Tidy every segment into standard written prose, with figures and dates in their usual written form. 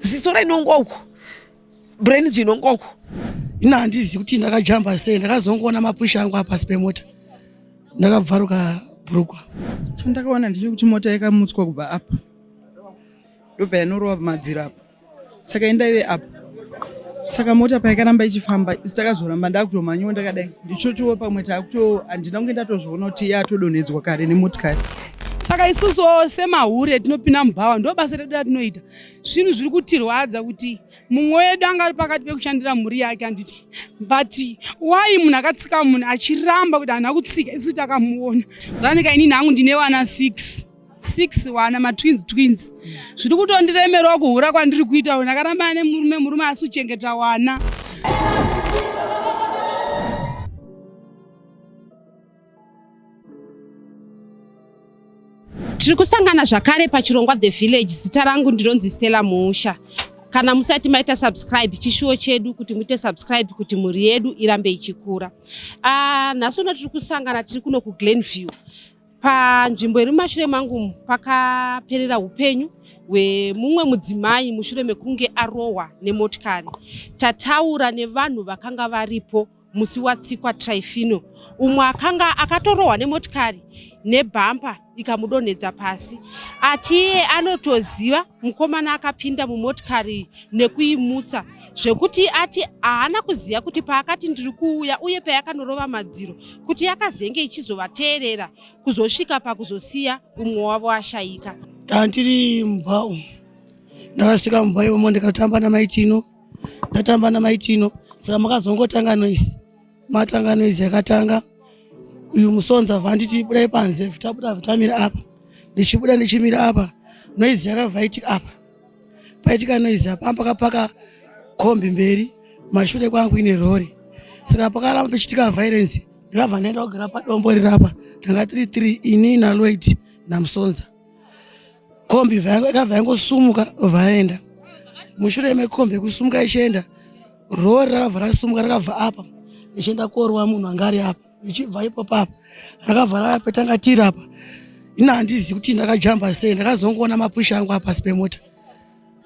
Ziso rainongwa uku, brain dzinongwa uku. Ini handizivi kuti ndakajamba sei, ndakazongoona mapusha angu apasi pemota, ndakabvaruka bhurugwa. Chandakaona ndechekuti mota yakamutswa kubva apa ndobva yanorova pamadziro apa, saka indaive apa, saka mota payakaramba ichifamba isi takazoramba ndakutomhanyiwo ndakadai ndichotiwo pamwe takuto handina kunge ndatozviona kuti yatodonhedzwa kare nemotikari. Saka isusu semahure tinopinda mubhawa, ndo basa redu ratinoita. Zvinhu zviri kutirwadza kuti mumwe wedu anga ari pakati pekushandira mhuri yake, handiti? But why munhu akatsika munhu achiramba kuti haana kutsika, isu takamuona ranika. Inini hangu ndine vana 6 6 wana matwins twins, zviri kutondiremerawo kuhura kwandiri kuita. Ndakaramba nemurume, murume asi kuchengeta wana. Tiri kusangana zvakare pachirongwa The Village. Zita rangu ndinonzi Stella Muusha. Kana musati maita subscribe, chishuwo chedu kuti muite subscribe kuti mhuri yedu irambe ichikura. Nhasi uno tiri kusangana, tiri kuno kuGlenview, panzvimbo iri mumashure mangu pakaperera upenyu hwemumwe mudzimai mushure mekunge arohwa nemotikari. Tataura nevanhu vakanga varipo musi watsikwa Trifino, umwe akanga akatorohwa nemotikari nebhampa ikamudonhedza pasi. Ati iye anotoziva mukomana akapinda mumotikari nekuimutsa, zvekuti ati haana kuziva kuti paakati ndiri kuuya uye payakanorova madziro kuti yakazenge ichizovateerera kuzosvika pakuzosiya umwe wavo ashayika. Tandiri mubva umu, ndakasvika mubva imomo ndikatamba namaitino, ndatamba namaitino, saka makazongotanga noise, matanga noise yakatanga. Uyu musonza vanditi budai panze, tabuda tamira apa, ndichibuda ndichimira apa, noise yakabva itika apa, paitika noise apa pakapaka kombi mberi, mashure kwangu ine rori, saka pakaramba pachitika violence. Ndakabva ndaenda kugara padombo rirapa, tanga tiri 3, ini naLloyd naMusonza. Kombi yakabva yangosumuka vaenda, mushure mekombi kusumuka ichienda, rori rakabva rasumuka, rakabva apa richienda korwa munhu anga ari apa, richibva ipopo apa rakabva rava petanga tiri apa. Ini handizivi kuti ndakajamba sei, ndakazongoona mapusha angu apasi pemota,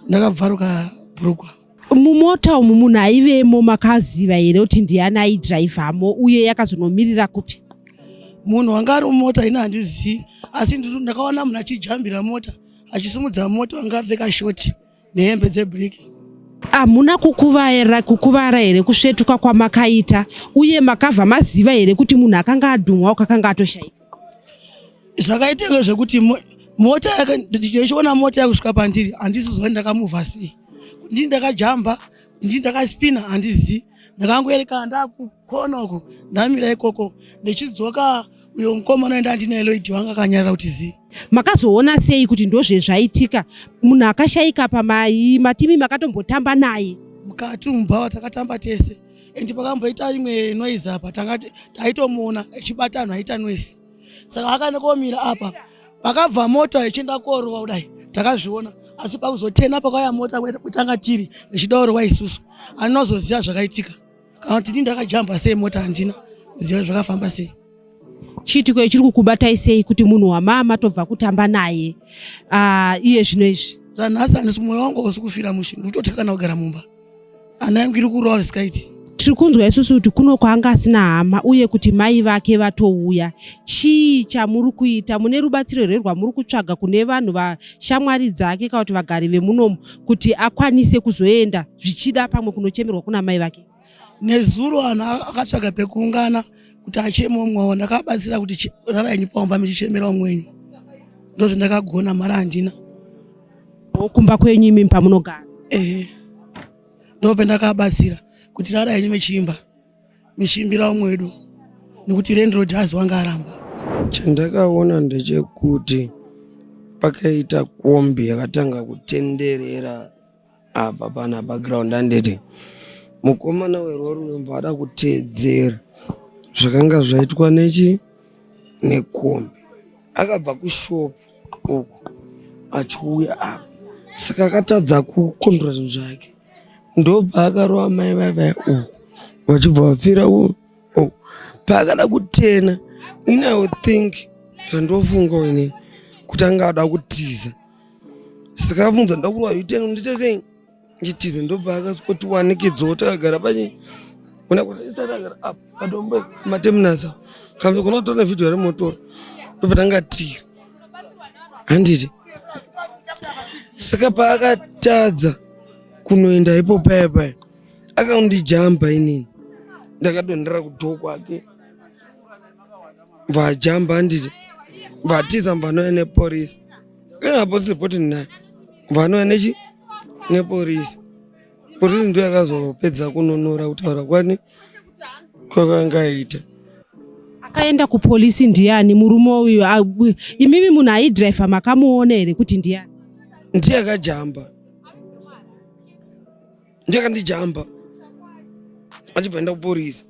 ndakabvaruka bhurugwa. Mumota umu munhu aivemo makaziva here kuti ndiani aidhiraivhamo, uye yakazonomirira kupi? Munhu wanga ari mumota ini handizivi, asi ndakaona munhu achijambira mota, achisimudza mota, wanga apfeka shoti nehembe dzeblack. Hamuna kukuvara, kukuvara here kusvetuka kwamakaita, uye makabva maziva here kuti munhu akanga adhumwa akanga atoshayika? Zvakaita ngezvekuti mota ndichiona mota yakusvika pandiri, handisi zuva ndakamuvha sei, ndii ndakajamba, ndii ndakaspina, handizivi. Ndakangoerekana ndakukona uko, ndamira ikoko, ndichidzoka uyo mukomana enda andina Lloyd wanga akanyarara kuti zii. Makazoona sei kuti ndozvezvaitika, munhu akashayika pamai matimi makatombotamba naye? Mukati mubhawa takatamba tese, and pakamboita imwe noise apa, tangati taitomuona achibata anhu aita noise, saka akaenda apa, pakabva mota ichienda korova kudai, takazviona. Asi pakuzotena pakauya mota kutanga tiri ichida kurova isusu, andinozoziva zvakaitika kana kuti ini ndakajamba sei mota, handina ziva zvakafamba sei. Chiitiko chiri kukubatai sei kuti munhu wamama tobva kutamba naye iye zvino izvi? Zvanhasi handisi, mwoyo wangu hausi kufira mushe, ndikutotya kana kugara mumba, hana yangu iri kurova zvisikaiti. Tiri kunzwa isusu kuti kuno kwaanga asina hama uye kuti mai vake vatouya. Chii chamuri kuita? Mune rubatsiro here rwamuri kutsvaga kune vanhu, vashamwari dzake kana kuti vagari vemunomu, kuti akwanise kuzoenda zvichida pamwe kunochemerwa kuna mai vake? Nezuro anhu akatsvaga pekuungana kuti acheme umwe wavo, ndakabatsira kuti rarai henyu paumba muchichemera umwe wenyu, ndozvandakagona, mari handina. Kumba kwenyu imi pamunogara? Ehe, ndopendakabatsira kuti rarai henyu muchiimba, muchiimbira umwe wedu, nekuti landlord hazi wanga aramba. Chandakaona ndechekuti pakaita kombi yakatanga kutenderera apa pana background, handiti? Mukomana werori uyo ada kuteedzera zvakanga zvaitwa nechi nekombi, akabva kushopu uku achiuya apa, saka akatadza kukondora zvinhu zvake, ndobva akarova mai vaivaya uku, vachibva vapfira uku. Paakada kutena, ini I would think, zvandofunga inini, kuti anga ada kutiza, saka abvunza, ndoda kurwa U-turn, ndite sei? Nditize ndobva akasvikoti wanikidzawo takagara pachi kuna kuti agara apa padombo matemunasa kambe kuna kutora vhidhiyo remotora ndobva tanga tiri handiti saka paakatadza kunoenda ipo paya paya akandijamba inini ndakadonhera kudhoo kwake vajamba handiti vatiza mvanouya neporisi ina polisi report nayo vanouya nechi nepolisi polisi ndiyo yakazopedza kunonora kutaura kwani kwakangaita Akaenda kupolisi ndiani murume uyu? Imimi munhu aidhiraivha makamuona here kuti ndiani? Ndiye akajamba, ndiye akandijamba achibva enda kupolisi.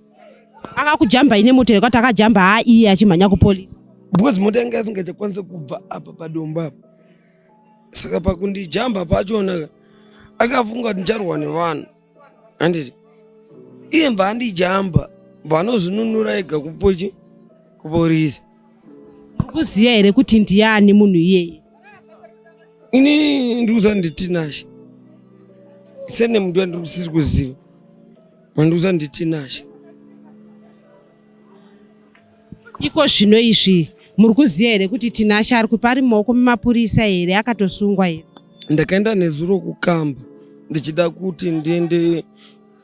Akakujamba ine mota yekuti akajamba haa iye achimhanya kupolisi. Because mota yanga isingachakwanisi kubva apa padombo apa, saka pakundijamba pachona akafunga kuti ndicharwa nevanhu handiti iye mva andijamba mva anozvinunura ega kupochi kuporisi. Muri kuziva here kuti ndiani munhu iyeye? Inini ndikuziva ndiTinashe sene munhu wandiri kuziva mandikuziva ndiTinashe. Iko zvino izvi muri kuziva here kuti Tinashe ari kupi? Ari mumaoko memapurisa here? Akatosungwa here? Ndakaenda nezuro kukamba ndichida kuti ndiende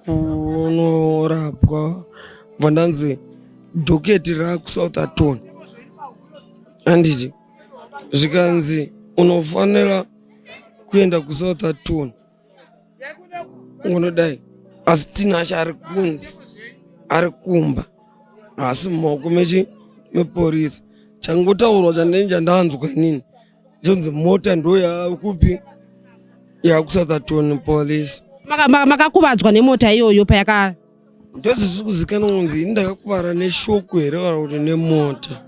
kunorapwa, bva ndanzi dhoketi rakuSouth Aton handiti, zvikanzi unofanira kuenda kuSouth Aton unodai, asi Tinashe ari kunzi ari kumba asi mumaoko mechi meporisi. Changotaurwa chandinenge chandanzwa inini chonzi mota ndo yakupi yakuSouth Aton police. Makakuvadzwa nemota iyoyo payaka? Ndozvisiri kuzikanwa kunzi ini ndakakuvara neshoku here kana kuti nemota.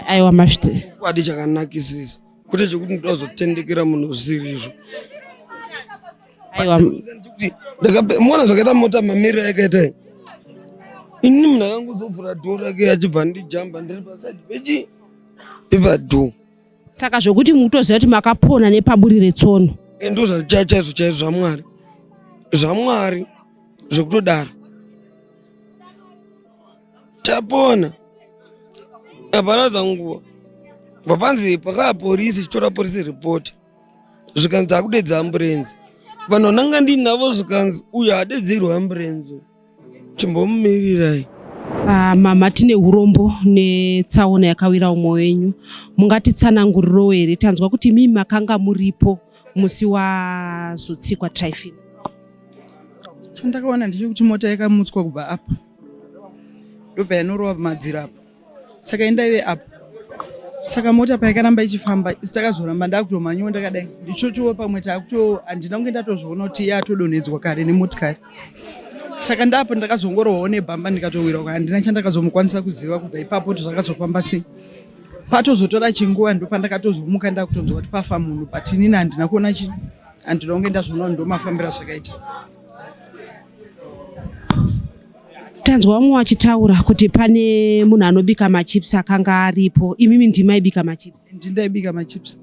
Aiwa mazvite. Chokwadi chakanakisisa kwete chekuti ndozotendekera munhu zvisiri izvo. Aiwa. Ndakamuona zvakaita mota mamiriro yakaita ini munhu akangozovhura dhoo rake achibva ndijamba ndiri pasaidi pechi pepadhoo. Saka zvokuti mutoziva kuti makapona nepaburi retsono. Ndo chaizvo chaizvo zvaMwari, zvaMwari zvekutodaro tapona hapana zanguva vapanzi pakaa porisi chitora porisi report zvikanzi akudedza amburenzi vanhu vananga ndinavo zvikanzi uyo adedzerwa amburenzi chimbomumirirai. Mama tine urombo netsaona yakawira umwe wenyu, mungatitsanangurirowo here? Tanzwa kuti mimi makanga muripo musi wazotsikwa Trifin. Chandakaona ndechekuti mota yakamutswa kubva apa ndobva yanorova pamadziro apa, saka indaive apa, saka mota payakaramba ichifamba takazoramba ndakutomhanyiwo ndakadai ndichotiwo pamwe takuto handina kunge ndatozviona kuti iye atodonhedzwa kare nemotikari. Saka ndapo ndakazongorohwawo nebhamba ndikatowira, handina chandakazomukwanisa kuziva kubva ipapo kuti zvakazofamba sei. Patozotora chinguva ndopandakatozomuka ndakutonzwa kuti pafa munhu, but inini handina kuona chi handina kunge ndazviona ndo mafambiro azvakaita. Tanzwa vamwe vachitaura kuti pane munhu anobika machips akanga aripo. Imimi ndimaibika machips? Ndindaibika machips.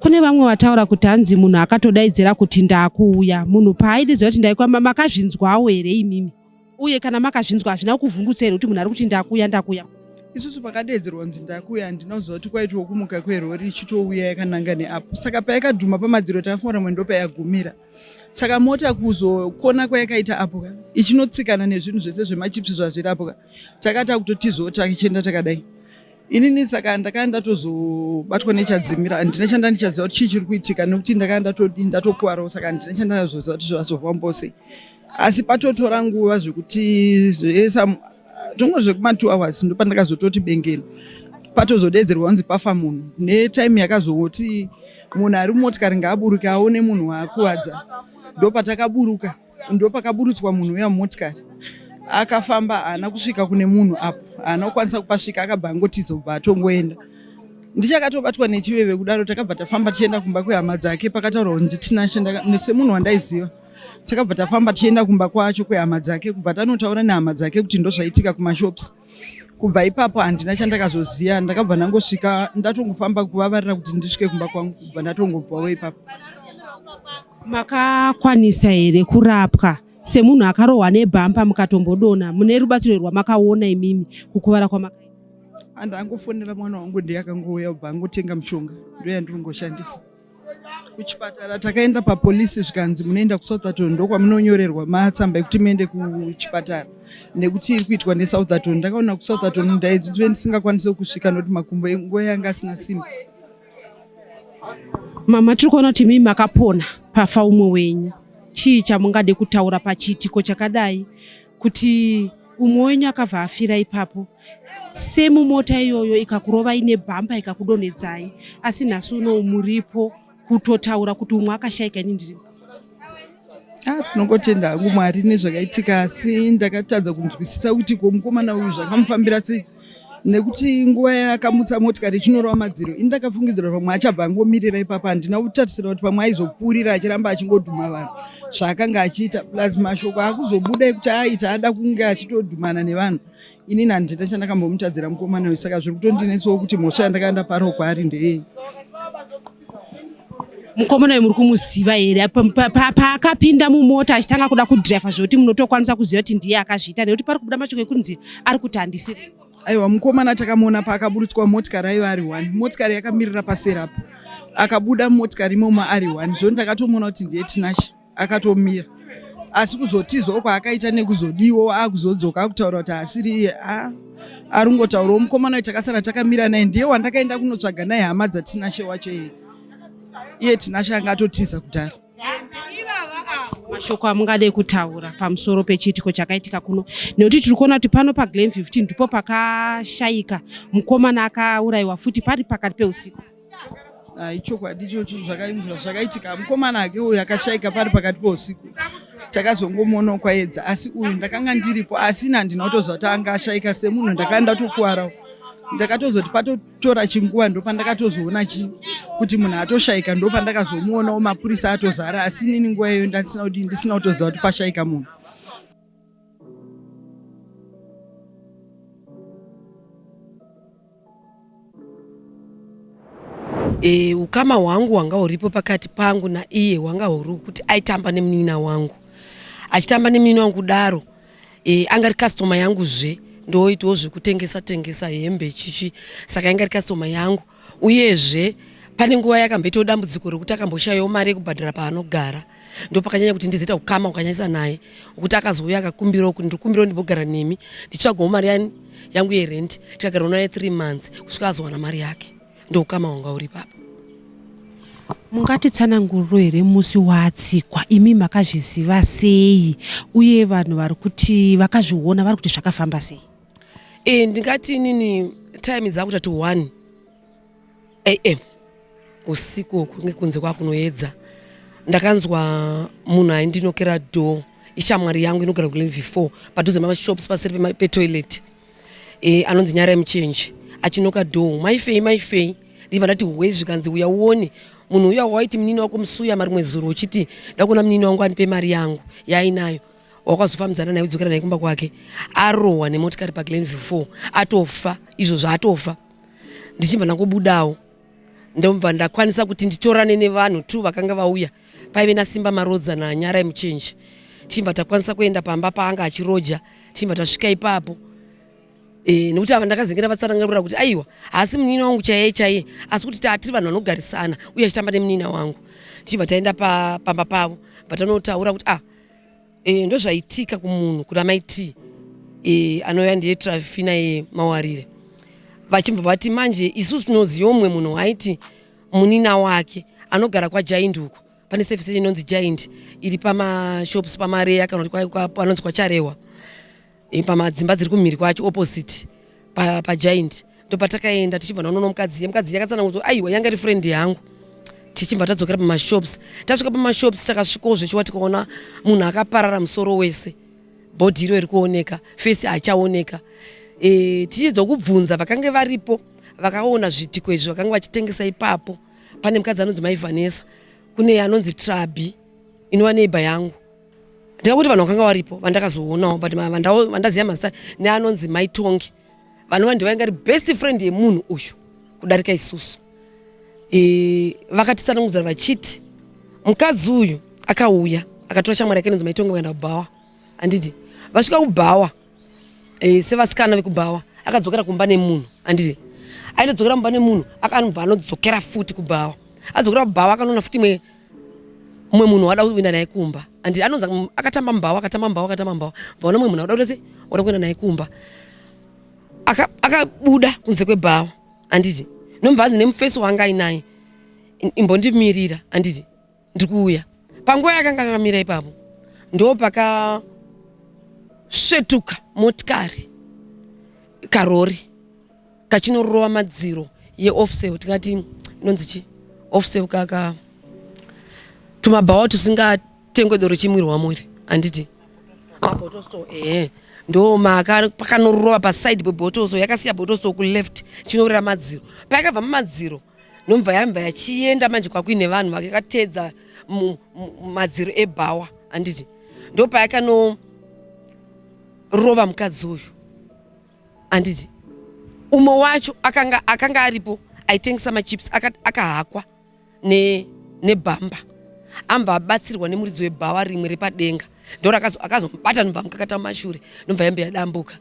Kune vamwe vataura kuti hanzi munhu akatodaidzira kuti ndakuuya. Munhu paaidaidzira kuti ndaikuya, makazvinzwawo here imimi? Uye kana makazvinzwa hazvina kuvhundutsa here kuti munhu ari kuti ndakuuya ndakuuya? Isusu pakadaidzirwa kunzi ndakuuya handina kuziva kuti kwaitwa kumuka kwerori ichitouya yakananga neapo, saka payakadhuma pamadziro takafunga kuti ndopayagumira. Saka mota kuzokona kwayakaita apo ka ichinotsikana nezvinhu zvese zvemachips zvazviri apo ka, takati akutotizawo tachienda takadai. Inini saka ndakanga ndatozobatwa nechadzimira, handina chanda ndichaziva kuti chii chiri kuitika nekuti ndakanga ndatodii ndatokuwarawo, saka handina chandazoziva kuti zvazofambawo sei. Asi patotora nguva zvekuti zvese tongo zvekuma 2 hours ndopandakazototi bengeni patozodedzerwa kunzi pafa munhu, netime yakazoti munhu ari mumotikari ngaaburuke aone munhu waakuvadza, ndopatakaburuka ndopakaburutswa munhu uya mumotikari. Akafamba haana kusvika kune munhu apo, haana kukwanisa kupasvika, akabva angotiza kubva atongoenda. Ndichakatobatwa nechiveve kudaro takabva tafamba tichienda kumba kwehama dzake, pakataurwa kuti ndiTinashe semunhu wandaiziva. Takabva tafamba tichienda kumba kwacho kwehama dzake, kubva tanotaura nehama dzake kuti ndozvaitika kumashops. Kubva ipapo handina chandakazoziva, ndakabva ndangosvika ndatongofamba kuvavarira kuti ndisvike kumba kwangu, kubva ndatongobvawo ipapo. Makakwanisa here kurapwa semunhu akarohwa nebhampa mukatombodonha? Mune rubatsiro rwamakaona imimi kukuvara kwamakaita? Andangofonera mwana wangu ndiye akangouya ubva angotenga mushonga, ndoyandiri ngoshandisa. Kuchipatara takaenda papolisi, zvikanzi munoenda kuSoutherton, ndokwamunonyorerwa matsamba ekuti muende kuchipatara nekuti iri kuitwa neSoutherton. Ndakaona kuSoutherton ndaive ndisingakwanisi kusvika nokuti makumbo nguva yanga asina simba. Mama, tiri kuona kuti mimi makapona pafa umwe wenyu. Chii chamungade kutaura pachiitiko chakadai, kuti umwe wenyu akabva afira ipapo semumota iyoyo ikakurovai nebhamba ikakudonhedzai, asi nhasi uno muripo kutotaura kuti umwe akashayika, ini ndiripo? Ah, tinongotenda hangu Mwari nezvakaitika, asi ndakatadza kunzwisisa kuti ko mukomana uyu zvakamufambira sei, nekuti nguva yakamutsa motikari ichinorova madziro, ini ndakafungidzira pamwe achabva angomirira ipapo. Handina kutarisira kuti pamwe aizopfuurira achiramba achingodhuma vanhu zvaakanga achiita, plus mashoko akuzobuda ekuti aita ada kunge achitodhumana nevanhu. Inini handina chandakambomutadzira mukomana uyu, saka zviri kutondinetsawo kuti mhosva yandakanga ndaparawo kwaari ndeyei. Mukomana uyu muri kumuziva here? Paakapinda mumota achitanga kuda kudhiraivha, zvokuti munotokwanisa kuziva kuti ndiye akazviita, nekuti pari kubuda mashoko ekunzi ari kuti handisiri? Aiwa, mukomana takamuona paakaburutswa motikari aiva ari one. Motikari yakamirira paserapo, akabuda mumotikari imomo ari one. Zvo ndakatomuona kuti ndiye Tinashe akatomira, asi kuzotizawo kwaakaita nekuzodiwo akuzodzoka akutaura kuti haasiri iye, a ari kungotaurawo. Mukomana uyu takasara takamira naye, ndiye wandakaenda kunotsvaga naye hama dzaTinashe wacho. Iye Tinashe anga atotiza kudhara. Mashoko amungade kutaura pamusoro pechiitiko chakaitika kuno, nekuti tiri kuona kuti pano paGlenview futi ndipo pakashayika mukomana akaurayiwa futi pari pakati peusiku? Ichokwadi ichocho zvakaitika. Mukomana ake uyu akashayika pari pakati peusiku, takazongomuonawo kwaedza, asi uyu ndakanga ndiripo, asi ini handina kutoziva kuti anga ashayika. Semunhu ndakanga ndatokuwarawo, ndakatozoti patotora chinguva ndopandakatozoona chi kuti munhu atoshayika, ndopandakazomuonawo mapurisa atozara, asi inini nguva iyoyo ndandisina kudii, ndisina kutoziva kuti pashayika munhu. Ukama hwangu hwanga huripo pakati pangu naiye hwanga huri kuti aitamba nemunin'ina wangu. Achitamba nemunin'ina wangu kudaro, anga ri customer yangu zve, ndoitawo zvekutengesa tengesa hembe chichi, saka yanga ri customer yangu. Uyezve pane nguva yakamboitawo dambudziko rekuti akamboshayiwo mari yekubhadhara paanogara, ndo pakanyanya kuti ndizoita ukama hwakanyanyisa naye, wekuti akazouya akakumbirawo kuti ndikumbirawo ndimbogara nemi ndichitsvagawo mari yangu yerent. Tikagara naye 3 months kusvika azowana mari yake. Ndoukama hwanga uri ipapo. Mungatitsananguriro here musi watsikwa? Imi makazviziva sei, uye vanhu vari kuti vakazviona vari kuti zvakafamba sei? Ndingati inini time dzakutati 1 am usiku, kunge kunze kwakunoedza, ndakanzwa munhu aindinokera door. Ishamwari yangu inogara kuGlenview 4 padhuze mamashops paseri petoilet, anonzi Nyarai Muchenji, achinoka door, "Maifei, maifei." Ndibva ndati hwe, zvikanzi, "Uya uone munhu uya waiti munini wako musuya marimwe zuro uchiti ndakuona munini wangu anipe mari yangu yaainayo, wakazofambidzana naye udzokera naye kumba kwake, arohwa nemotikari paGlenview 4, atofa." Izvo zvaatofa, ndichibva ndangobudawo, ndobva ndakwanisa kuti nditorane nevanhu tu vakanga vauya. Paive naSimba Marodza naNyarai Muchenji. Tichibva takwanisa kuenda pamba paanga achiroja. Tichibva tasvika ipapo, nekuti ava ndakazengera vatsanangurira kuti aiwa, haasi munini wangu chaiye chaiye, asi kuti taatiri vanhu vanogarisana uye achitamba nemunina wangu. Tichibva taenda pamba pavo, patanotaura kuti ah, ndozvaitika kumunhu kuna maiti anouya ndiye Trafina yeMawarire. Vachibva vati manje isusu tinoziva umwe munhu waiti munina wake anogara kwaGiant uko, pane service inonzi Giant iri pamashops pamareya kana kuti panonzi kwaCharehwa, pamadzimba dziri kumhiri kwacho opposite paGiant. Ndopatakaenda, tichibva naonoona mukadzi. Mukadzi yakatsanangura kuti aiwa, yanga iri friend yangu. Tichibva tadzokera pamashops. Tasvika pamashops, takasvikawo zvechiwa, tikaona munhu akaparara musoro wese, body iro iri kuoneka, face hachaoneka. Tichiedza kubvunza vakange varipo vakaona zviitiko izvi, vakanga vachitengesa ipapo, pane mukadzi anonzi Mai Vanessa, kune anonzi Trabi inova neighbor yangu. Ndingakuti vanhu vakanga varipo vandakazoonawo, but vandaziva mazita neanonzi Maitongi, vanova ndivainga ri best friend yemunhu uyu kudarika isusu. Vakatitsanangudzira vachiti Mukadzi uyu akauya akatora shamwari yake inonzi Maitonge vakaenda kubhawa, handiti? Vasvika kubhawa e, sevasikana vekubhawa, akadzokera kumba nemunhu, handiti? Ainodzokera kumba nemunhu, akanobva anodzokera futi kubhawa. Adzokera kubhawa akanoona futi imwe mumwe munhu wada kuenda naye kumba, handiti? Anonzi akatamba mubhawa, akatamba mubhawa, akatamba mubhawa, vaona mumwe munhu wada kuita sei, wada kuenda naye kumba. Akabuda aka kunze kwebhawa, handiti? Nomva hanzi nemufesi wanga ainaye, imbondimirira, handiti, ndiri kuuya. Panguva yakanga akamira ipapo ndo pakasvetuka motikari, karori kachinorova madziro yeoffsale, tingati inonzi chi offsale, kaka tumabhawa tusingatengwe doro chimwirwa mwiri, handiti? Mabottle store, ehe, ndo pakanorova paside pebottle store. Yakasiya bottle store kuleft, chinorera madziro. Payakabva mumadziro nomva yamba yachienda manje kwakuine vanhu, vakatedza madziro ebhawa, handiti? Ndo payakanorova mukadzi uyu, handiti? Umwe wacho akanga aripo aitengesa machips akahakwa nebhamba, amba abatsirwa nemuridzi webhawa rimwe repadenga, ndo akazomubata nobva mukakata mumashure, nobva yambe yadambuka.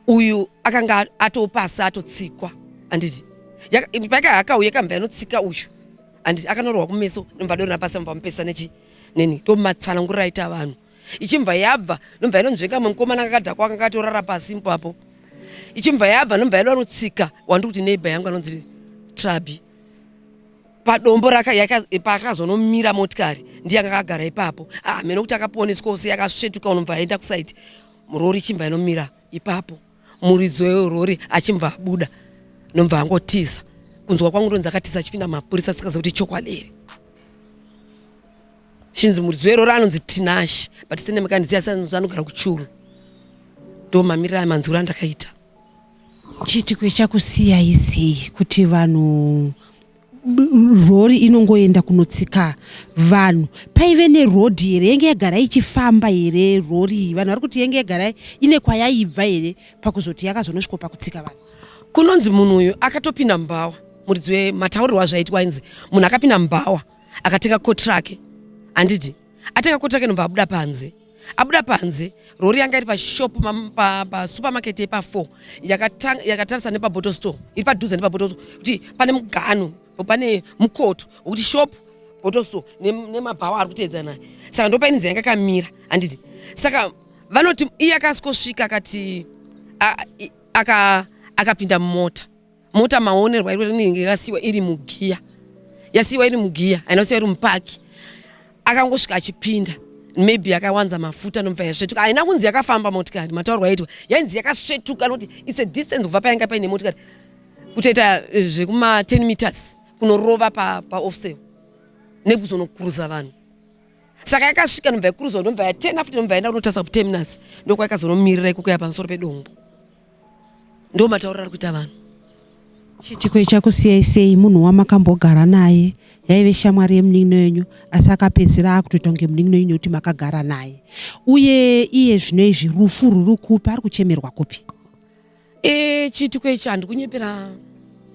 Uyu akanga atopasi, atotsikwa, handiti? Pakahaka uyu akambva yanotsika uyu, handiti? Akanorohwa kumeso, nobva adorera pasi, ambva mupesa nechi neni. Ndo matsananguriro aita vanhu. Ichimva yabva, nobva inonzvenga mumwe mukomana akakadhakwa akanga atorara pasi ipapo. Ichimva yabva, nobva yada notsika wandiri kuti neighbor yangu anonzi Trabi, padombo paakazonomira motikari, ndiye anga akagara ipapo. Hameno kuti akaponeswa sei. Akasvetuka, unobva aenda kusaidi, rori ichimva inomira ipapo, muridzi werori achimva abuda, nobva angotiza. Kunzwa kwangu ndonzi akatiza achipinda mapurisa, sikaziva kuti chokwadi here. Chinzi muridzi werori anonzi Tinashi, but sene makandiziva sanzi anogara kuchuru. Ndo mamiriro aya manzwiro andakaita. Chiitiko chakusiyai sei kuti vanhu, rori inongoenda kunotsika vanhu? Paive nerodhi here? Yenge yagara ichifamba here rori? Vanhu vari kuti yenge yagara ine kwayaibva here pakuzoti yakazonosvika pakutsika vanhu? Kunonzi munhu uyu akatopinda mubhawa, muridzi wemataurirwo azvaitwa, inzi munhu akapinda mubhawa akatenga koti rake, handiti? Atenga koti rake, nobva abuda panze. Abuda panze, rori yanga iri pashop, pasupermarket yepa4, yakatarisa nepabottle store, iri padhuze nepabottle store, kuti pane mugano, pane mukoto wekuti shop, bottle store nemabhawa ari kuteedza naye. Saka ndopainzi yanga kamira, handiti? Saka vanoti iye akasvikosvika, akati akapinda mumota. Mota maonerwa inenge yakasiyiwa iri mugiya, yasiyiwa iri mugiya, haina kusiyiwa iri mupaki. Akangosvika achipinda, maybe akawanza mafuta, nobva yasvetuka. Haina kunzi yakafamba motikari, mataurwa aitwa yainzi yakasvetuka, nokuti it's a distance kubva painga paine motikari kutoita zvekuma 10 meters kunorova paoffsale pa nekuzonokuruza vanhu. Saka yakasvika, nobva yakuruzwa, nobva yatena futi, nobva yaenda kunotarisa kuterminus, ndokwayakazonomirira ikoko yapamusoro pedombo. Ndo matauriro ari kuita vanhu. Chiitiko chakusiyai sei? Munhu wamakambogara naye, yaive shamwari yemunin'ino yenyu, asi akapedzisira akutoita kunge munin'ino yenyu nekuti makagara naye. Uye iye zvino izvi rufu ruri kupi? Ari kuchemerwa kupi? E, chiitiko ichi handikunyepera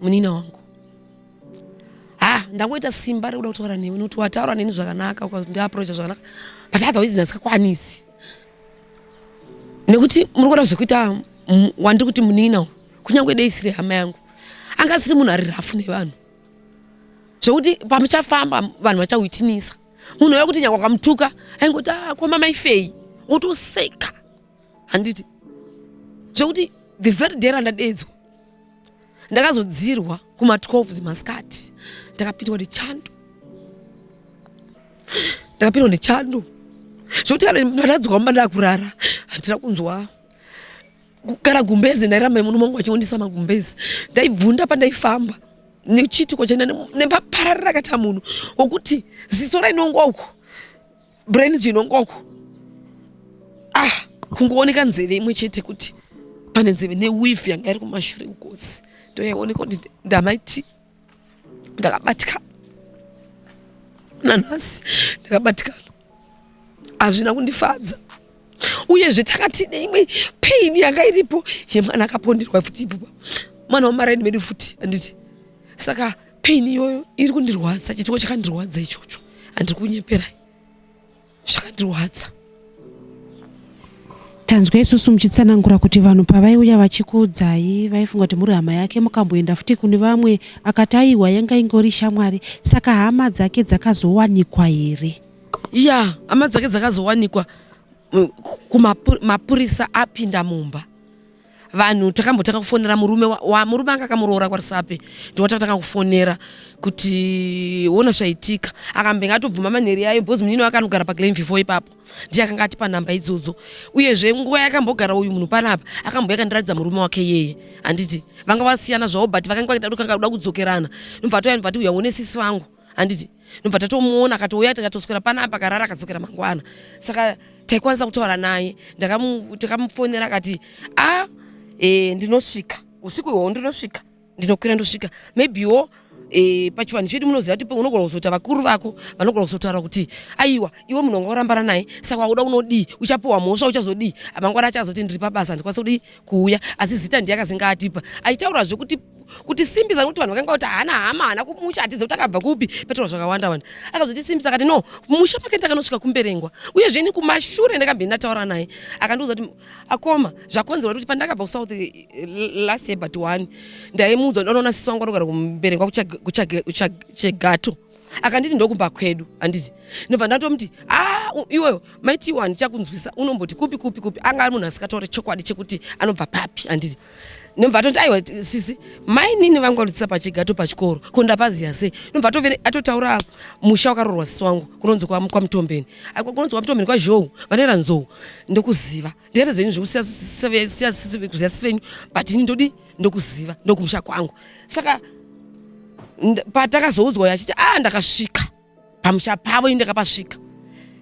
munina wangu. Ha, ndangoita simba rekuda kutaura newe nokuti wataura neni zvakanaka, ukandiaprocha zvakanaka, but otherwise ndasingakwanisi, nekuti muri kuona zvekuita wandiri kuti munina uyu, kunyange dei isiri hama yangu, anga asiri munhu ari rafu nevanhu zvekuti pamuchafamba vanhu vachawitinisa. Munhu wekuti kuti nyange wakamutuka aingoti, "Ah, koma maifei," wotoseka, handiti? Zvekuti the very day randadedzwa, ndakazodzirwa kuma12 dzemasikati, ndakapindwa nechando, ndakapindwa nechando zvekuti kana ndadzoka mumba ndakurara, handina kunzwa kana gumbezi. Ndairamba murume wangu achiondisa magumbezi, ndaibvunda pandaifamba nechiitiko chena nepapararira kata munhu wokuti ziso rainongwa uku, brain dzinongwa uku, ah, kungooneka nzeve imwe chete, kuti pane nzeve neweave yanga iri kumashure kugotsi, ndoyaioneka kuti ndamaiti. Ndakabatikana, nanhasi ndakabatikana, hazvina kundifadza. Uyezve takati neimwe pain yanga iripo yemwana akaponderwa futi ipopa, mwana wamaraini medu futi, handiti? Saka pain iyoyo iri kundirwadza. Chitiko chakandirwadza ichocho. Handiri kunyeperai, zvakandirwadza. Tanzwa isusu muchitsanangura kuti vanhu pavaiuya vachikuudzai vaifunga kuti muri hama yake, mukamboenda futi kune vamwe akati aiwa yanga ingori shamwari. Saka hama dzake dzakazowanikwa here? Ya, hama dzake dzakazowanikwa kumapurisa apinda mumba. Vanhu takambotanga kufonera murume wa murume anga akamuroora kwaRusape, ndiwo takatanga kufonera kuti wona zvaitika. Akambenge atobvuma manheri ayo because munini wake anogara paGlen 4 ipapo, ndiye akanga atipa namba idzodzo. Uyezve nguva yakambogara uyu munhu panapa akambouya akandiratidza murume wake yeye, handiti vanga vasiyana zvavo, but vakanga vakanga kuda kudzokerana. Ndobva atouya, ndobva ati uya one sisi vangu, handiti ndobva tatomuona, akatouya, tikatoswera panapa, akarara, akadzokera mangwana. Saka taikwanisa kutaura naye. Takamufonera akati a ndinosvika usiku ihwohwo, ndinosvika, ndinokwira, ndosvika. Maybewo pachivanhu chedu munoziva kuti unogona kuzoita vakuru vako vanogona kuzotaura kuti aiwa, iwe munhu wanga urambana naye, saka wakuda unodii, uchapiwa mhosva, uchazodii mangwana. Achazoti ndiri pabasa, handikwanisa kudii kuuya, asi zita ndiye akazinga atipa. Aitaurazve kuti simbisa nekuti vanhu vakanga kuti haana hama, haana kumusha, hatizivi kuti akabva kupi, petaura zvakawanda wanda. Akazotisimbisa akati no, musha pake ndakanosvika kumberengwa. Uyezve ini kumashure ndakambve ndataura naye, akandiudza kuti akoma zvakonzerwa kuti pandakabva kuSouth last year but one, ndaimuudza ndanoona sisi wangu anogara kumberengwa kuchegato. Akanditi ndokumba kwedu, handiti ndobva ndatomuti a iwewe maitiwa handichakunzwisa, unomboti kupi kupi kupi. Anga ari munhu asikataure chokwadi chekuti anobva papi, handiti ndobva atoti aiwa sisi, mainini vangu vanodzisa pachigato pachikoro, ko ndapaziya sei? Ndobva atotaura musha wakarorwa sisi wangu kunonzi kwaMutombeni, kunonzi kwaMutombeni, kwaZhou, vanoera nzou. Ndokuziva, ndikaita zvenyu zvekusiya kuziya sisi venyu, but ini ndodi ndokuziva, ndokumusha kwangu. Saka patakazoudzwa achiti a ndakasvika pamusha pavo, ini ndakapasvika,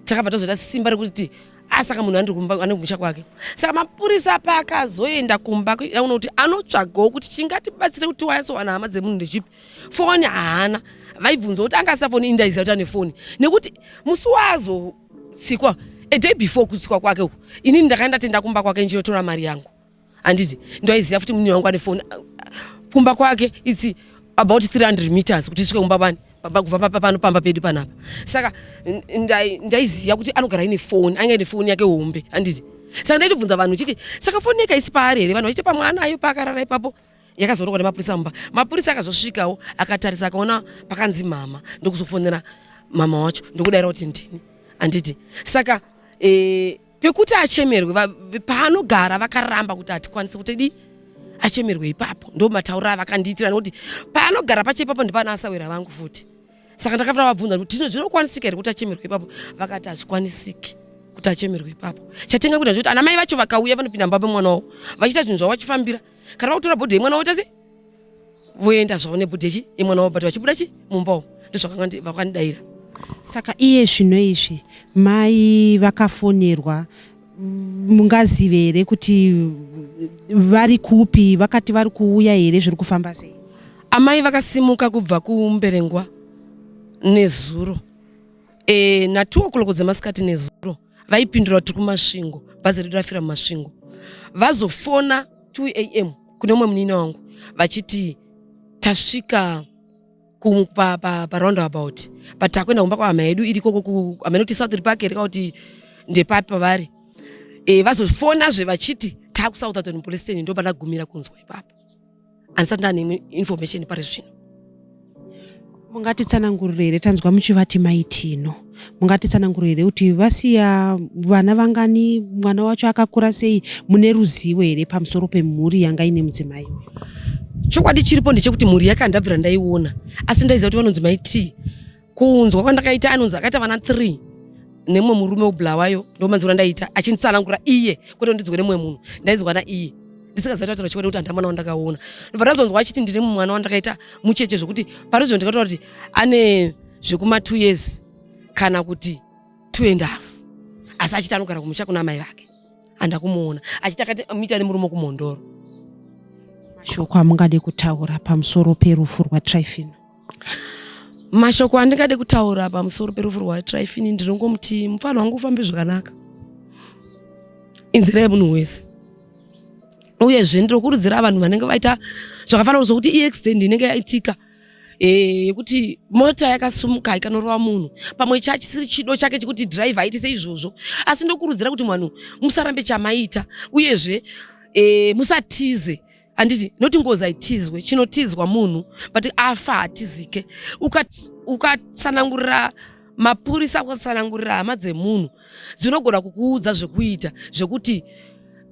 takabva tazoita simba rekuti a saka munhu ane kumusha kwake. Saka mapurisa paakazoenda kumba aona kuti anotsvagawo kuti chingatibatsire kuti wanyatsowana hama dzemunhu ndechipi. Foni haana, vaibvunza kuti anga asina foni. Indaiziva kuti ane foni nekuti musi waazotsikwa, a day before kutsikwa kwake uku, inini ndakaenda tenda kumba kwake ndichinotora mari yangu, handiti ndaiziva futi munhu wangu ane foni. Kumba kwake it's about 300 meters kuti isvike kumba pani kubva pano pamba pedu panapa. Saka ndaiziva kuti anogara aine foni, ainge aine foni yake hombe, handiti saka ndaitobvunza vanhu chiti saka foni yake haisi paari here? Vanhu vachiti pamwe anayo paakarara ipapo. Yakazoonekwa nemapurisa mumba. Mapurisa akazosvikawo, akatarisa, akaona pakanzi mama, ndokuzofonera mama wacho, ndokudayira kuti ndini, handiti saka pekuti achemerwe paanogara vakaramba kuti hatikwanisi kuti di achemerwe ipapo. Ndo matauriro avakandiitira nekuti paanogara pacho ipapo ndipana asawira vangu futi. Saka ndakafira vabvunza kuti zvinokwanisika here kuti achemerwe ipapo? Vakati hazvikwanisiki kuti achemerwe ipapo. Chatenga kuita zvekuti ana mai vacho vakauya vanopinda mumba pemwana wavo vachiita zvinhu zvavo vachifambira. Kana vakutora body yemwana woita sei, voenda zvavo nebody yechi yemwana wavo, but vachibuda chi mumba umu. Ndozvavakandidaira. Saka iye zvino izvi mai vakafonerwa, mungazive here kuti vari kupi? Vakati vari kuuya here? Zviri kufamba sei? Amai vakasimuka kubva kumberengwa nezuro na2 o'clock dzemasikati nezuro. Vaipindura kuti kuMasvingo, bhazi redu rafira muMasvingo. Vazofona 2 am kune umwe munini wangu vachiti tasvika paroundabout, but takuenda kumba kwahama yedu iri ikoko, hamene kuti South Park here kuti ndepapi pavari. Vazofonazve vachiti takuSouthampton police station. Ndo pandagumira kunzwa ipapo, handisati ndane information pari zvino. Mungatitsanangurire here? Tanzwa muchivati maitino, mungatitsanangurire here kuti vasiya vana vangani? Mwana wacho akakura sei? Mune ruzivo here pamusoro pemhuri yanga ine mudzimai? Chokwadi chiripo ndechekuti mhuri yake handabvira ndaiona, asi ndaiziva kuti vanonzi maiti. Kunzwa kwandakaita anonzi akaita vana 3 nemumwe murume webulawayo. Ndomanzwira ndaita achinditsanangura iye, kwete ndinzwe nemumwe munhu. Ndainzwa naiye, ndisingaziva kutaura chokwadi kuti handina mwana wandakaona. Ndobva ndazonzwa achiti ndine mumwe mwana wandakaita mucheche, zvokuti parizvo ndikataura kuti ane zvekuma 2 years kana kuti 2 and half, asi achiti anogara kumusha kuna mai vake. Handa kumuona, achiti akati muita nemurume kuMhondoro. Mashoko amungade kutaura pamusoro perufu rwaTrifin? Mashoko andingade kutaura pamusoro perufu rwaTrifin, ndinongomuti mufana wangu ufambe zvakanaka, inzira yemunhu wese. Uyezve ndinokurudzira vanhu vanenge vaita zvakafanana, sokuti iaccident inenge yaitika. Eh, yekuti mota yakasumuka ikanorova munhu pamwe chachisiri chido chake chekuti driver aite seizvozvo asi ndokurudzira kuti mwanhu musarambe chamaita uyezve e, musatize handiti noti ngozi haitizwe chinotizwa munhu but afa hatizike ukatsanangurira uka mapurisa ukatsanangurira hama dzemunhu dzinogona kukuudza zvekuita zvekuti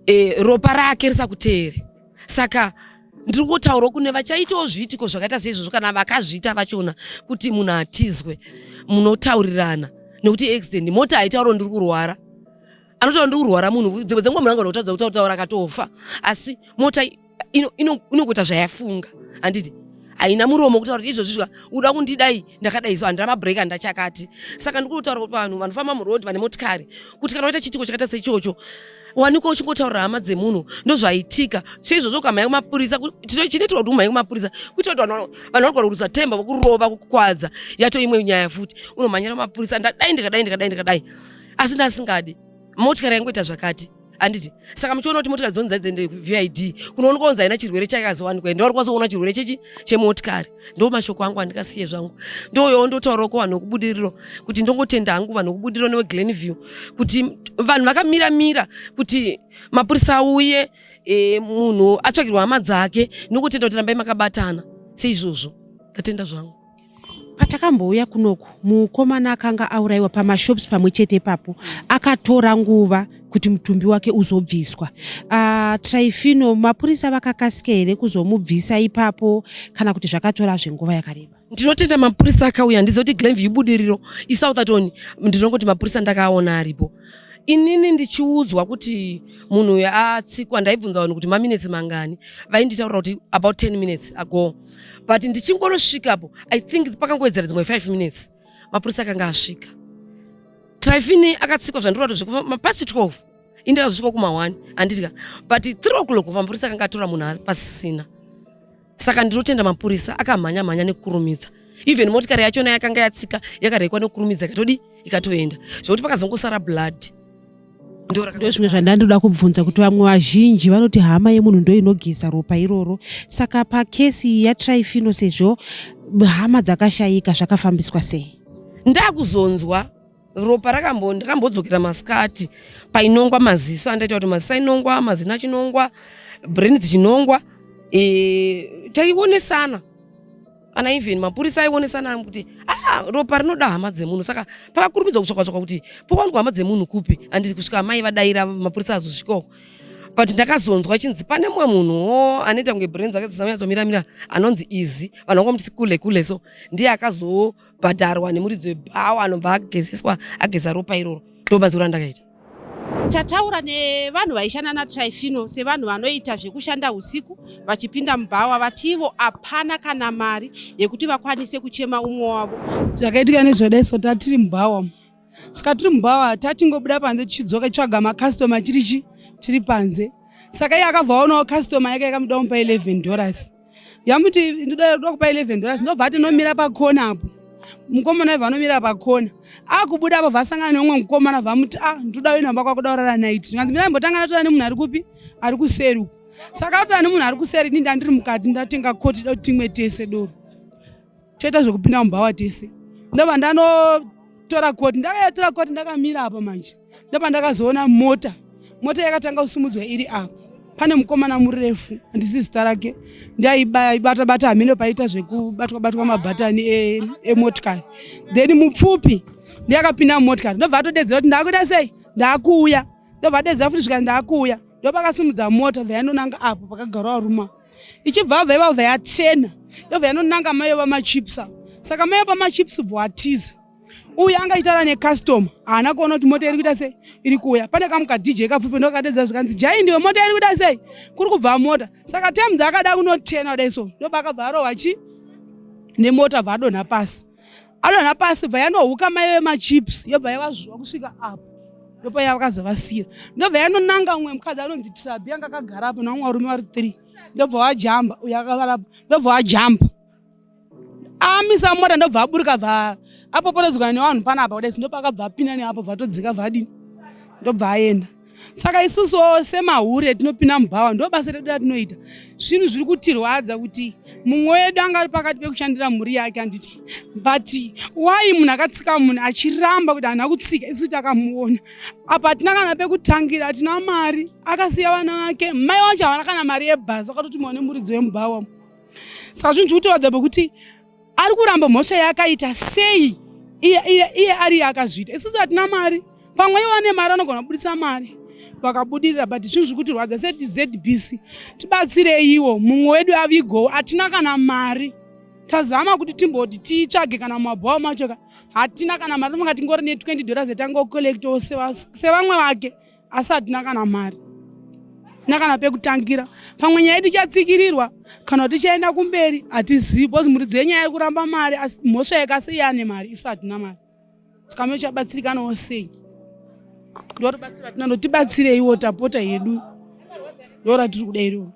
e, ropa rake risakuteere saka ndiri kutaurawo kune vachaitawo zviitiko zvakaita seizvozvo kana vakazviita vachona kuti munhu atizwe munotaurirana nekuti accident mota haitaurawo ndiri kurwara anotaura ndiri kurwara munhu dzimwe dzenguva munhu angona kutadza kutaura akatofa asi mota inokuita zvayafunga handiti haina muromo kutaura kuti izvozvi zvika uda kundidai ndakadai so handina mabreak handachakati saka ndikutaura kuti vanhu vanofamba muroad vane motikari kuti kana waita chiitiko chakaita seichocho wanikwa uchingotaurira hama dzemunhu ndozvaitika seizvozvo ukamhanya kumapurisa chinoitirwa kuti umhanye kumapurisa kuitira kuti vanhu vanogona kurutsa temba vokurova kukukwadza yato imwe nyaya futi unomhanyira kumapurisa ndadai ndikadai ndikadai ndikadai asi ndasingadi motikari yangoita zvakati handiti saka muchiona kuti motikari dzonzi dzadziende vid kunoonekwa kunzi haina chirwere chakazowanikwa ende vari kwazoona chirwere chechi chemotikari ndo mashoko angu andikasiye zvangu ndoyowo ndotaurawo ko vanhu vekubudiriro kuti ndongotenda hangu vanhu vekubudiriro neweglenview kuti vanhu vakamira mira kuti mapurisa auye e, munhu atsvagirwa hama dzake nokutenda kuti rambai makabatana seizvozvo ndatenda zvangu Patakambouya kunoku mukomana akanga aurayiwa pamashops pamwe chete ipapo akatora nguva kuti mutumbi wake uzobviswa. Uh, Trifino, mapurisa vakakasika here kuzomubvisa ipapo kana kuti zvakatora zvenguva yakareba? Ndinotenda mapurisa akauya, ndiziva kuti Glenview ibudiriro iSoutherton, ndinongoti mapurisa ndakaona aripo. Inini ndichiudzwa kuti munhu uyu atsikwa, ndaibvunza vanhu kuti maminetsi mangani, vainditaurira kuti about 10 minutes ago. But ndichingonosvikapo i think pakangowedzera dzimwe 5 minutes mapurisa akanga asvika. Trifini akatsikwa zvandiri kuti zvekuma past 12 indakazosvika kuma 1 handiti but 3 o'clock mapurisa akanga atora munhu pasisina. Saka ndinotenda mapurisa akamhanya mhanya nekukurumidza. Even motikari yachona yakanga yatsika yakarekwa nekukurumidza ikatodi ikatoenda zvekuti pakazongosara blood. Ndo zvimwe zvandandoda kubvunza kuti vamwe vazhinji vanoti hama yemunhu ndo inogeza ropa iroro, saka pakesi yaTrifino sezvo hama dzakashayika zvakafambiswa sei? Ndakuzonzwa ropa ndakambodzokera masikati painongwa maziso andaita kuti maziso ainongwa, mazino achinongwa, brain dzichinongwa, e, taionesana kana even mapurisa aionesana kuti ah, ropa rinoda hama dzemunhu. Saka pakakurumidzwa kutsvakwa tsvakwa kuti powanikwa hama dzemunhu kupi, handiti kusvika amai vadaira mapurisa azosvikawo. But ndakazonzwa chinzi pane mumwe munhuwo anoita kunge brain dzake dzisanyatsomira-mira anonzi Izi, vanhu vangomuti kule kule, so ndiye akazobhadharwa nemuridzi webhawa anobva agezeswa ageza ropa iroro. Ndo mazuro andakaita. Tataura nevanhu vaishanda naTrifino sevanhu vanoita zvekushanda usiku vachipinda mubhawa, vati ivo hapana kana mari yekuti vakwanise kuchema umwe wavo. Zvakaitika nezvadai so tatiri mubhawa, saka tiri mubhawa tatingobuda panze tichidzoka tichitsvaga makastoma tirichi tiri panze. Saka iye akabva aonawo kastoma yake yakamuda kumupa $11, yamuti ndoda kupa $11, ndobva ati nomira pakona apo. Mukomana ibva anomira pakona, akubuda apo vasangana neumwe mukomana, vamuti a ndoda uenda kumba kwako, daurara night. Nganzi mina mbotanga ndatora nemunhu ari kupi, ari kuseri uku. Saka atora nemunhu ari kuseri, ini ndandiri mukati ndatenga koti da kuti timwe tese doro, toita zvekupinda mubhawa tese. Ndobva ndanotora koti, ndakatora koti ndakamira apa manje, ndobva ndakazoona mota yakatanga kusumudzwa iri apa. Pane mukomana murefu, handisi zita rake, ndiaibata bata hameno paita zvekubatwa batwa mabhatani emotikari. Then mupfupi ndiye akapinda mumotikari, ndobva atodedzera kuti ndakuita sei, ndakuuya. Ndobva adedzera futi svika ndakuuya, ndopakasimudza mota bva yanonanga apo pakagara varume, ichibva abva ivabva yachena, ndobva yanonanga mai vamachips. Saka mai vamachips bva watiza. Uyu anga achitaura nekastoma, haana kuona kuti mota iri kuita sei, iri kuuya. Pane kamuka DJ kapfupi ndokadedza zvikanzi jai ndiwe mota iri kuita sei, kuri kubva mota. Saka time dzaakada kunotena kudai so ndopakabva arohwa chi nemota, bva adonha pasi. Adonha pasi bva yanohuka mai vemachips, yobva yavazvuva kusvika apo ndopa yavakazovasira. Ndobva yanonanga umwe mukadzi anonzi Trabi anga akagara apo navamwe varume vari 3, ndobva wajamba uyo akavarapo, ndobva wajamba amisa mota, ndobva aburuka, bva apoporedzwa nevanhu panapa kudai, ndopakabva apinda neapo, bva atodzika, bva adini, ndobva aenda. Saka isusuwo semahure tinopinda mubhawa, ndo basa redu ratinoita. Zvinhu zviri kutirwadza kuti mumwe wedu anga ari pakati pekushandira mhuri yake, handiti? But why munhu akatsika munhu achiramba kuti haana kutsika, isu takamuona apa hatina kana pekutangira, hatina mari, akasiya vana vake, mai wacho havana kana mari yebhasi, vakatotumiwa nemuridzi wemubhawa. Saka zvinhu zviri kutirwadza pekuti ari kuramba mhosva yaakaita sei iye iye iye ari akazviita, isusu hatina mari. Pamwe iwo ane mari anogona kubudisa mari vakabudirira, but zvinhu zviri kutirwadza seZBC, tibatsireiwo mumwe wedu avigowo, hatina kana mari. Tazama kuti timboti titsvage kana mumabhawa macho, hatina kana mari. Tofunga tingori ne20 dollars yatangocollectawo sevamwe vake, asi hatina kana mari, tina kana pekutangira. Pamwe nyaya yedu ichatsikirirwa kana kuti tichaenda kumberi hatizivi, because muridzi wenyaya iri kuramba mari, asi mhosva yakasei ane mari, isu hatina mari. Saka mechabatsirikanawo sei? Ndorubatsiro hatina, ndotibatsireiwo tapota yedu, ndoratiri kuda iroro.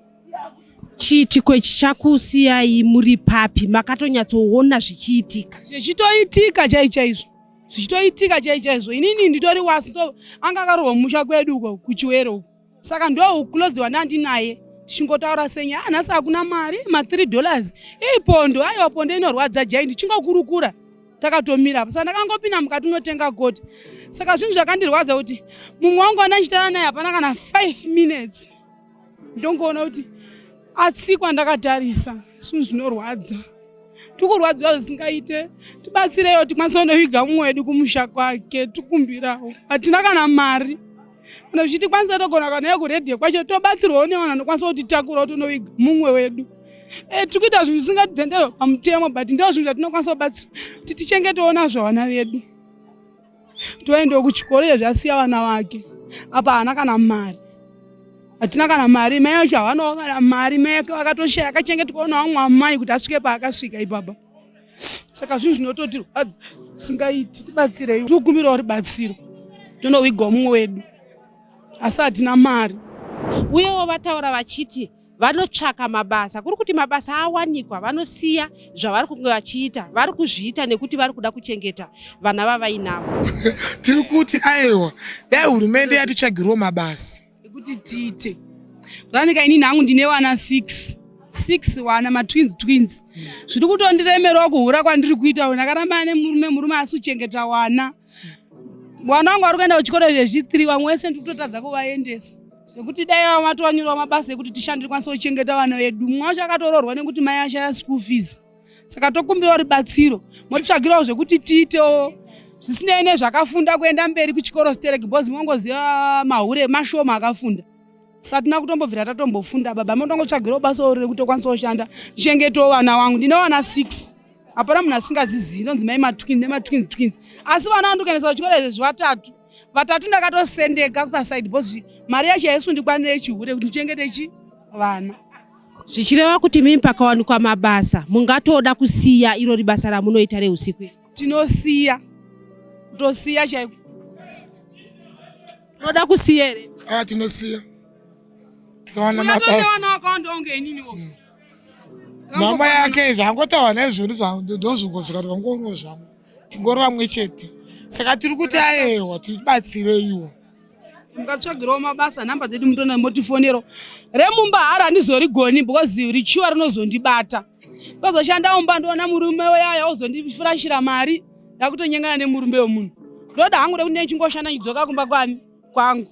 Chiitiko ichi chakusiyai muri papi? Makatonyatsoona zvichiitika? Zvichitoitika chai chaizvo, zvichitoitika chai chaizvo. Inini nditori wasu to anga akarohwa mumusha kwedu uko kuChiwero uko, saka ndo uclose wandandinaye, tichingotaura senya, ah, nhasi hakuna mari, ma3 dollars ei, pondo, aiwa pondo inorwadza jai, ndichingokurukura takatomira apa. Saka ndakangopinda mukati unotenga goti. Saka zvinhu zvakandirwadza kuti mumwe wangu wandandichitaura naye hapana kana 5 minutes, ndongoona kuti atsikwa ndakatarisa. Zvinhu zvinorwadza, tikurwadziwa zvisingaite. Tibatsireiwo tikwanise kunoviga mumwe wedu kumusha kwake, tikumbirawo, hatina kana mari. Kana zvichitikwanisa togona kana yekuredhiyo kwacho, tobatsirwawo nevanhu vanokwanisa kutitakura kuti unoviga mumwe wedu. Tiri kuita zvinhu zvisingatenderwa pamutemo, but ndo zvinhu zvatinokwanisa kubatsira kuti tichengetewo nazvo vana vedu, toendewo kuchikoro. Izvo zvasiya vana vake apa haana kana mari, hatina kana mari. Mai vacho havanawo kana mari, mai vake vakatoshaya, akachengetwawo navamwe amai kuti asvike paakasvika ipapa. Saka zvinhu zvinototirwadza singaiti, tibatsirei, tikukumbirawo rubatsiro tonowigawo mumwe wedu, asi hatina mari. Uyewo vataura vachiti vanotsvaka mabasa, kuri kuti mabasa awanikwa vanosiya zvavari kunge vachiita, vari kuzviita nekuti vari kuda kuchengeta vana vavainavo. Tiri kuti aiwa, dai hurumende yatitsvagirawo mabasa ekuti tiite. Zvanika inini hangu ndine vana 6 6 wana matwins twins, zviri kutondiremerawo kuhura kwandiri kuita. Ndakaramba nemurume, murume asi kuchengeta wana. Wana wangu ari kuenda kuchikoro zvezvi 3, vamwe vese ndiri kutotadza kuvaendesa, zvekuti dai matowanyirawo mabasa ekuti tishande, tikwanise kuchengeta vana vedu. Mumwe wacho akatoroorwa nekuti mai ashaya school fees. Saka tokumbirawo rubatsiro, motitsvagirawo zvekuti tiitewo zvisinei nezvakafunda kuenda mberi kuchikoro stereki, because mongoziva mahure mashoma akafunda, satina kutombobvira tatombofunda. Baba, motongotsvagirawo basa oro rekuti tokwanisa kushanda, ndichengetawo vana vangu. Ndine vana 6, hapana munhu asingazizivi ndonzi mai matwins nematwins twins, asi vana vandikuendesa kuchikoro izvezvi vatatu vatatu, ndakatosendeka paside because mari yacho yaisundikwanire chihure kuti ndichengete chi vana. Zvichireva kuti mimi pakawanikwa mabasa mungatoda kusiya irori basa ramunoita reusiku iri? Tinosiya, tosiya chaiko. Unoda kusiya here? Ah, tinosiya tikawana mabasa. Vana vakawanda unge ininiwo. Mama yake zvangotaura naizvoni, ndozvingosvika tikangoonawo zvangu, tingori vamwe chete. Saka tiri kuti aewa, tibatsireiwo. Mukatsvagirawo mabasa, nhamba dzedu mutona motifonero. Remumba haro handizorigoni because richiwa rinozondibata, ndozoshanda mumba ndoona murume weyaya ozondifurashira mari, ndakutonyengana nemurume wemunhu. Ndoda hangu rekuti ndichingoshanda ndidzoka kumba kwani kwangu.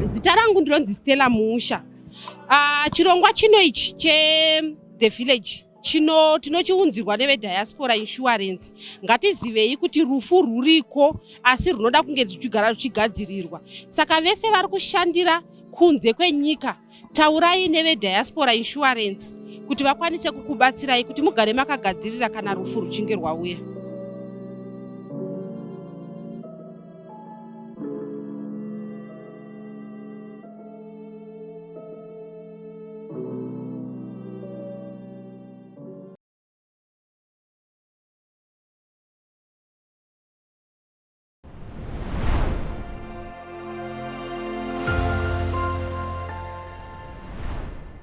Zita rangu ndinonzi Stella Musha. Chirongwa chino ichi che The Village chino tinochiunzirwa neveDiaspora Insurance. Ngatizivei kuti rufu rwuriko, asi runoda kunge ruchigara ruchigadzirirwa. Saka vese vari kushandira kunze kwenyika, taurai neveDiaspora Insurance kuti vakwanise kukubatsirai kuti mugare makagadzirira kana rufu ruchinge rwauya.